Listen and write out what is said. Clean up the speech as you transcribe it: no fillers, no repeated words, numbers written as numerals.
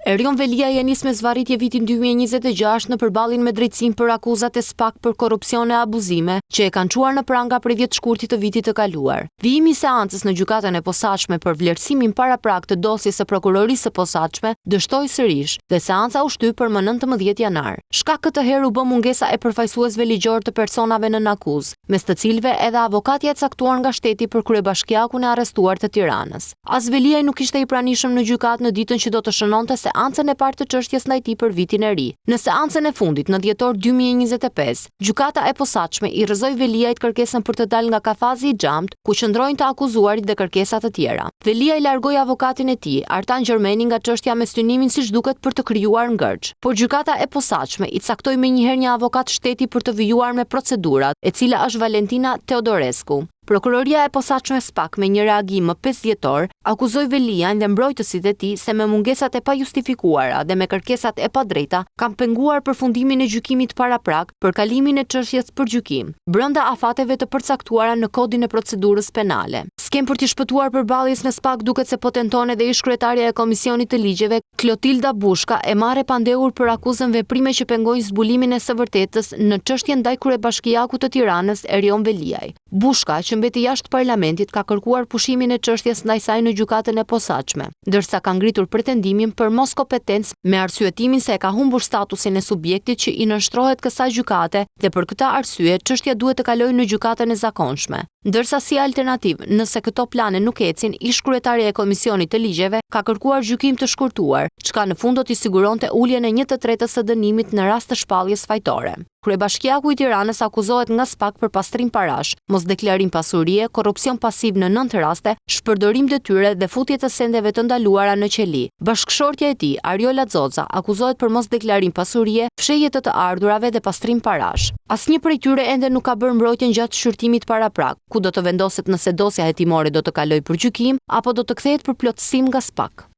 Erion Veliaj e nis me zvarritje vitin 2026 në përballjen me drejtësinë për akuzat e SPAK për korrupsion e abuzime, që e kanë çuar në pranga prej 10 shkurtit të vitit të kaluar. Vijimi i seancës në Gjykatën e Posaçme për vlerësimin paraprak të dosjes së Prokurorisë së Posaçme dështoi sërish dhe seanca u shty për më 19 janar. Shkak këtë herë u bë mungesa e përfaqësuesve ligjorë të personave nën akuzë, mes të cilëve edhe avokatja e caktuar nga shteti për kryebashkiakun e arrestuar të Tiranës. As Veliaj nuk ishte i pranishëm në gjykatë në ditën që do të shënonte seancën e parë të çështjes ndaj tij për vitin e ri. Në seancën e fundit, në dhjetor 2025, Gjykata e Posaçme i rrëzoi Veliajt kërkesën për të dalë nga kafazi i xhamtë, ku qëndrojnë të akuzuarit dhe kërkesa të tjera. Veliaj largoi avokatin e tij, Artan Gjermeni nga çështja me synimin siç duket për të krijuar ngërç. Por Gjykata e Posaçme i caktoi menjëherë një avokat shteti për të vijuar me procedurat, e cila është Valentina Teodorescu. Prokuroria e Posaçme SPAK me një reagim më 5 dhjetor akuzoi Veliajn dhe mbrojtësit e tij se me mungesat e pajustifikuara dhe me kërkesat e padrejta kanë penguar përfundimin e gjykimit paraprak për kalimin e çështjes për gjykim, brenda afateve të përcaktuara në Kodin e Procedurës Penale. Skemë për t'i shpëtuar përballjes me SPAK duket se po tenton edhe ish-kryetarja e Komisionit të Ligjeve, Klotilda Bushka, e marrë e pandehur për akuzën veprime që pengojnë zbulimin e së vërtetës në çështjen ndaj kryebashkiakut të Tiranës, Erion Veliaj. Bushka, që mbeti jashtë parlamentit, ka kërkuar pushimin e çështjes ndaj saj në gjykatën e posaçme, ndërsa ka ngritur pretendimin për moskompetencë me arsyetimin se e ka humbur statusin e subjektit që i nënshtrohet kësaj gjykate dhe për këtë arsye çështja duhet të kalojë në gjykatën e zakonshme. Ndërsa si alternativë, nëse këto plane nuk ecin, ish-kryetarja e Komisionit të Ligjeve ka kërkuar gjykim të shkurtuar, çka në fund do t'i siguronte uljen e 1/3 së dënimit në rast të shpalljes fajtore. Kryebashkiaku i Tiranës akuzohet nga SPAK për pastrim parash, mosdeklarim pasurie, korrupsion pasiv në 9 raste, shpërdorim detyre dhe futje të sendeve të ndaluara në qeli. Bashkëshortja e tij, Ariola Xoxa, akuzohet për mosdeklarim pasurie, fshehje të të ardhurave dhe pastrim parash. Asnjë prej tyre ende nuk ka bërë mbrojtjen gjatë shqyrtimit paraprak, ku do të vendoset nëse dosja hetimore do të kalojë për gjykim apo do të kthehet për plotësim nga SPAK.